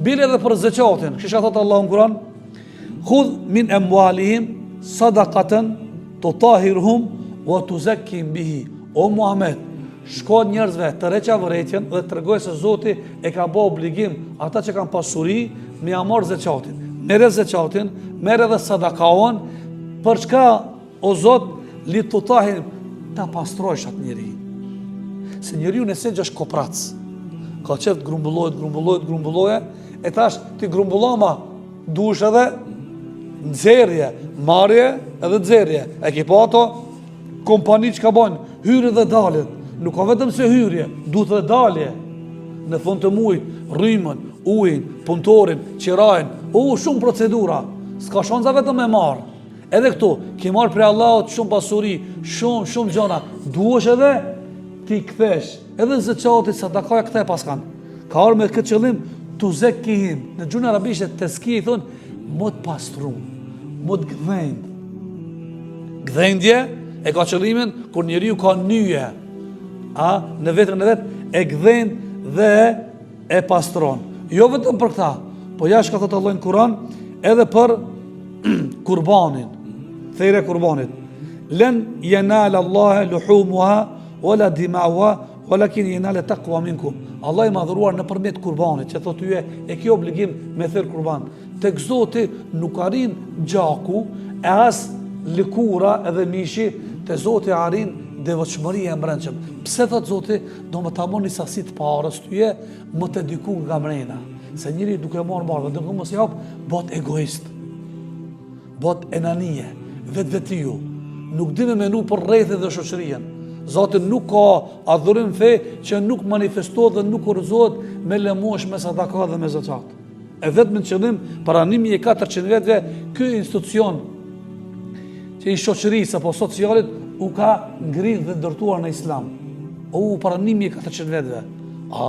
Bile edhe për zeqatin, qysh ka thotë Allahu në Kur'an, Khudh min amwalihim sadaqatan tutahhiruhum wa tuzakkihim bihi. O Muhammed, shko njerëzve tërheqja vërejtjen dhe tregoju se Zoti e ka bë obligim ata që kanë pasuri me ja marr zeqatin. Merre zeqatin, merre edhe sadakaun, për çka O Zot, li tutahhir ta pastrojsh atë njeri. Se njeriu në esencë është koprac. Ka qef të grumbullohet, grumbullohet, grumbullohet, e tash ti grumbullo ma, duhesh edhe nxjerrje, marrje edhe nxjerrje. E ki pa ato kompani çka bojnë, hyrje dhe daljet. Nuk ka vetëm se hyrje, duhet edhe dalje. Në fund të mujit, rrymën, ujin, punëtorin, qirajnë, u, shumë procedura. S'ka shansa vetëm me marrë. Edhe këtu, ki marrë prej Allahut shumë pasuri, shumë, shumë gjona, duhesh edhe t'i kthesh, edhe zeqati, sadakaja këta e paskan. Ka ardhë me këtë qëllim, tuzekkihim, në gjuhën arabishte, tezkije i thonë, me të pastru, me të gdhend. Gdhendje e ka qëllimin, kur njeriu ka nyje, a, në veten e vet, e gdhend dhe e pastron. Jo vetëm për këta, po ja çka thotë Allahu në Kur'an, edhe për kurbanin, therja e kurbanit. Len jenal Allahe luhumuha, wala dimauha, walakin jenaluhu tekua minkum. Allahu i madhëruar nëpërmjet kurbanit, që thotë tyje, e ki obligim me therë kurban. Tek Zoti nuk arrin gjaku, e as lëkura edhe mishi, te Zoti arrin devotshmëria e mbrendshme. Pse thotë Zoti, Do me ta marrë një sasi të parës tyje, me të eduku nga mrena. Se njeri duke marrë marrë dhe duke mos jap, bëhet egoist. Bëhet enanie, vetvetiu. Nuk di me menu për rrethin dhe shoqërinë. Zati nuk ka adhurim fe që nuk manifestohet dhe nuk rrëzohet me lëmoshë, me sadaka dhe me zeqat. E vetmin qëllim para 1400 vjetëve ky institucion që i shoqërisë apo socialit u ka ngrit dhe ndërtuar në islam. U para 1400 vjetëve. A,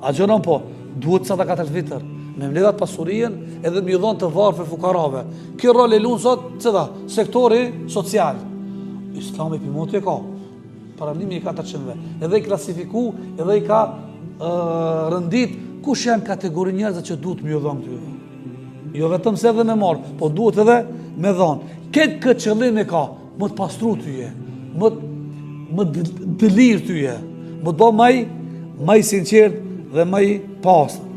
a gjëron po, duhet sadakatul fitër, me mbledh at pasurinë edhe me ju dhonë të varfër fukarave. Ky rol e lun sot, cila, sektori social. Islami pi moti e ka, para 1400 vjet. Edhe i klasifiku, edhe i ka rëndit kush janë kategori njerëzve që duhet me ju dhonë këtyre. Jo vetëm se edhe me marrë, po duhet edhe me dhonë. Këtë këtë qëllim e ka, me të pastru tyje, me të, me të dlirë tyje, me të bo ma i, ma i sinqert dhe ma i pastër.